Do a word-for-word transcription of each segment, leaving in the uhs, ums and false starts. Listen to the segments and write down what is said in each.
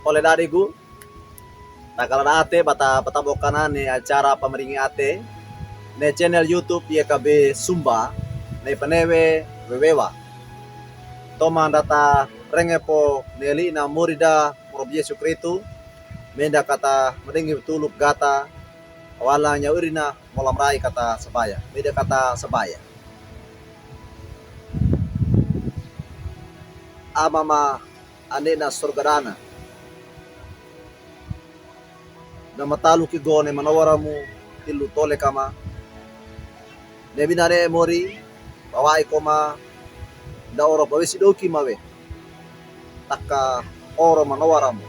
Ole dadigu, takala da'ate bata, bata bokana ne acara pamaringi ate ne channel YouTube Y K B Sumba, ne penewe Wewewa. Toman data renge po ne li'na morida mo Robi Yesu Kristu, meda kata madengi tuluk gata, wala nyawirina molamrai kata sabaya. Meda kata sabaya. Amama ane na sorga dana. Na mataluki go ne manowaramu tilu tole kama. Ne binane mori, bawa'i koma, da oro bawesi doki mawe. Taka oro manowaramu.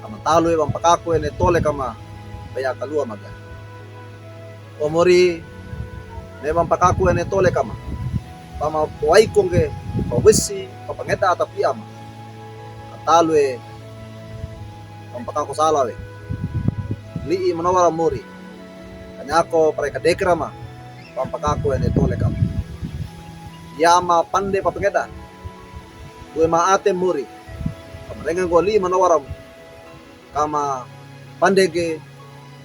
Kama talu e bampakaku ene tole kama, baya kalua maga. O mori, ne bampakaku ene tole kama. Bama wa'i ko nge, bawesi, bapangeda atapi ama. Atalu e, bampakaku sala we. Li'i manowara mori. Kanyako pare kadekera ma, bampakaku ene tole kama. Yama pande bapangeda. Gue ma ate mori. Kama renga go li'i manowaramu. Kama pande ge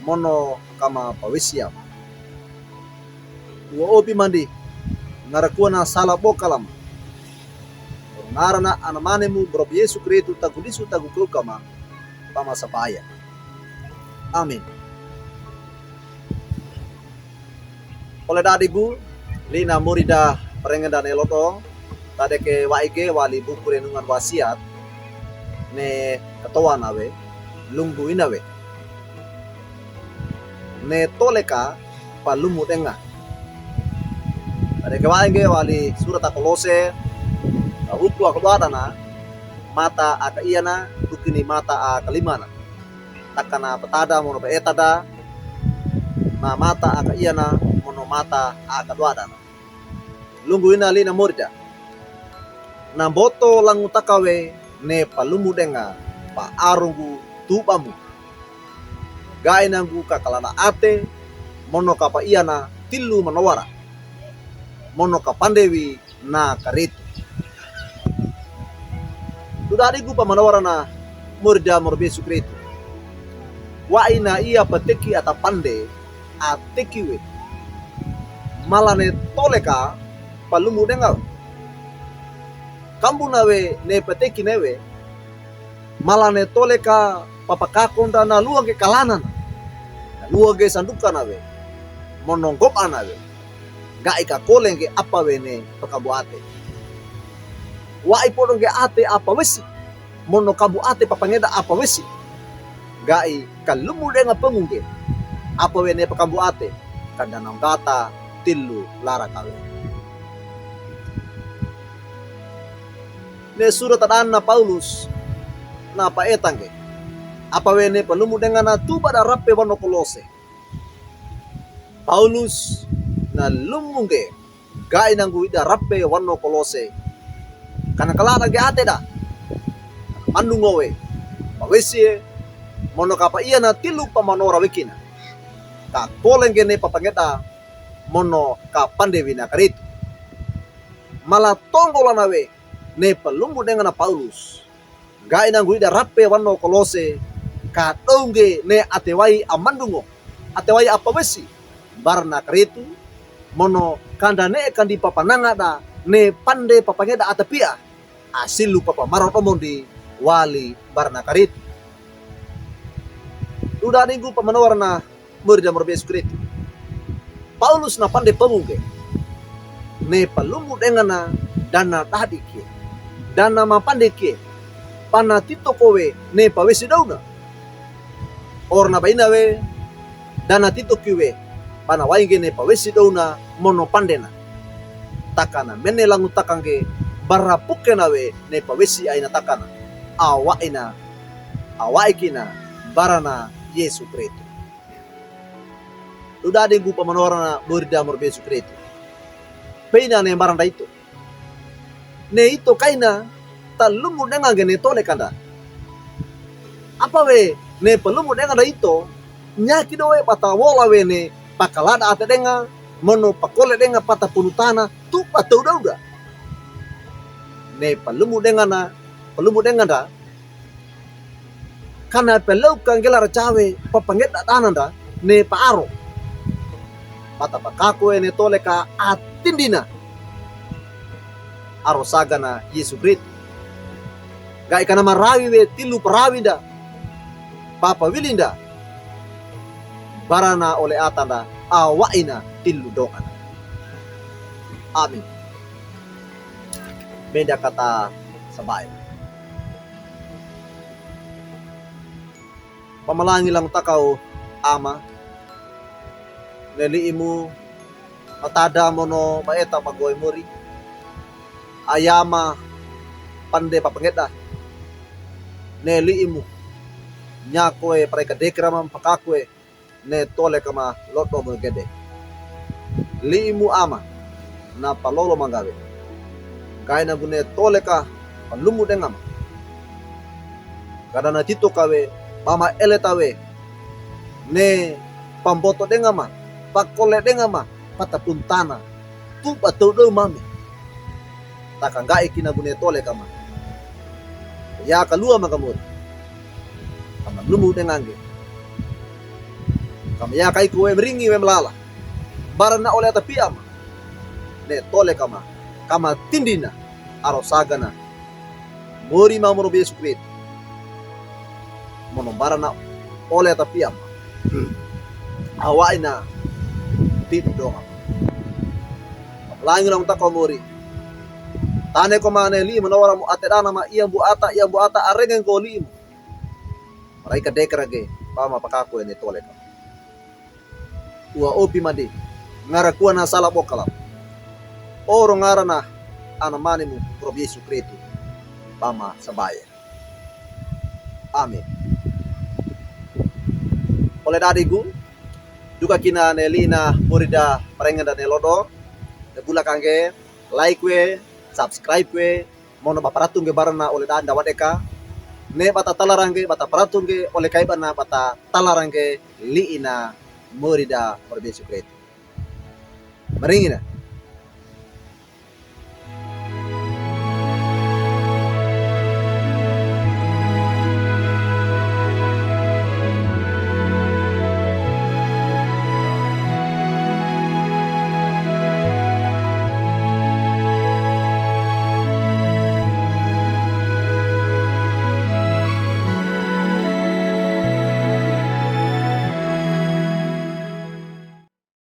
mono kama bawesi ama. Uwa opi mandi, ngara kuwa na sala boka lama. Ngara na anamane mu Robi Yesu Kristu tagudisu taguku kama, bama sabaya. Amin. Ole dadigu, li'na morida parengeda ne loto, tadeke wa'i ge wali buku Renungan Wasiat, ne katowa nawe, lunggu ina we. Ne tole ka palumu denga. Tadeke wa'i ge wali surat a Kolose, a wuku a kadua dana, mata a kaiyana, dukini mata a kalimana. Takana patada mono paetada, na mata a kaiyana mono mata a kadua dana. Lunggu ina li'na morida. Na mboto langu taka we ne palumu denga, paarongu tubamu. Ga'i nangu kakalana ate, mono kapaiyana tilu manowara. Mono kapande wi na karitu. Dudadigu pamanawarana morida mo Robi Yesu Kristu. Wa'i na iya pateki ata pande ateki we. Mala ne tole ka palumu denga. Kambu nawe ne pateki nawe. Mala ne tole ka papakakonda na luwa ge kalanana. Na luwa ge sanduka nawe. Mono ngoba nawe. Ga'i kakole nge apa we ne pakambu ate. Wa'i podo nge ate apa wesi. Mono kambu ate papangeda apa wesi. Ga'i kalumu denga pangu nge. Apa we ne pakambu ate. Kanda na ngata tilu lara kawe. Ne surat a dana Paulus na paeta nge. Apa we ne palumu denga na tuba da rape wano Kolose. Paulus na lumu nge ga'i nangu ida rape wano Kolose. Kana kalada nge ate da. Mandu ngowe. Pawesi e. Mono kapaiya na tilu pamanora wekina. Kakole nge ne papangeda. Mono kapande wi na karitu. Mala tonggola nawe ne palumu denga na Paulus. Ga'i nangu ida rape wano Kolose, kadounge ne atewai amandungo, atewai apawesi, barana karitu, mono kanda ne kandi papanangada, ne pande papangeda atapia, asilu papamaro domondi, wali barana karitu. Dudadigu pamanawarana, Mori da moro Yesu Kristu. Paulus na pande pangu nge. Ne palumu denga na dana dadi kie. Dana mapande kie. Pana tito kowe ne pawesi douna. Orna baina we. Dana tito kiwe. Pana wainge ne pawesi douna mono pandena. Takana mene langu taka nge bara pukena we ne pawesi aina takana. Awaina. Awaikina. Barana Yesu Kristu. Dudadigu pamanawarana mori da moro Yesu Kristu. Peina ne maranda ito. Ne ito kaina talumu denga nge ne tole kanda. Apa we ne palumu denga da ito, nyaki dowe bata wola we ne pakalada ate denga, mono pakole denga pata punutana, tu patau dauda. Ne palumu denga na, palumu denga da, Kana pelewka nggelar cawe papangeda dananda ne paaro. Pata pakakowe ne toleka atindina aro sagana Yesu Kristo. Ga'i kana marawi we tilu parawinda, papawilinda, barana ole atanda, awa'ina tilu dongana. Amin. Menda kata sambaye. Pamalangi langtaka o Ama, ne li'imu matada mono maeta magowe mori, ayama pande papangeda, ne li'imu nyakowe parekadekera ma pakakowe, ne toleka ma lodo mogede. Li'imu Ama, na palolo manggawe. Ga'i nago ne toleka palumu dengama. Gada na tito kawe, pamaele tawe, ne pamboto dengama, pakole dengama, pata puntana, tuba towdaw mame. Taka ngga'i kinago ne toleka ma. Ya kaluwa magamori. Kama lumu dengange. Kama ya kaiko we miringi we malala. Barana ole atapi ama. Ne toleka ma. Kama tindina. Aro sagana. Mori ma mono Yesu Kristo. Mono barana ole atapi ama. Awa'ina tidu donga. Langi langtaka o mori. Tane ko mane li'i manawara mo ate dana ma iya mbu'ata, iya mbu'ata arenge ngko li'i mo. Marai kadekera ge, pama pakakowe ne toleka. Uwa opi made, ngara kuwa na sala bokala. Oro ngarana ana mane mo, Rob Yesu Kristo. Pama sambaye. Amin. Ole dadigu, duka kina ne li'i na mori da parengeda ne lodo, ne bula kange, like we, subscribe we, mono ba paratunge barana ole da ndawadeka, ne bata talarange, bata paratunge, ole kai bana bata talarange, li'i na mori da Rob Yesu Kristo. Maringina,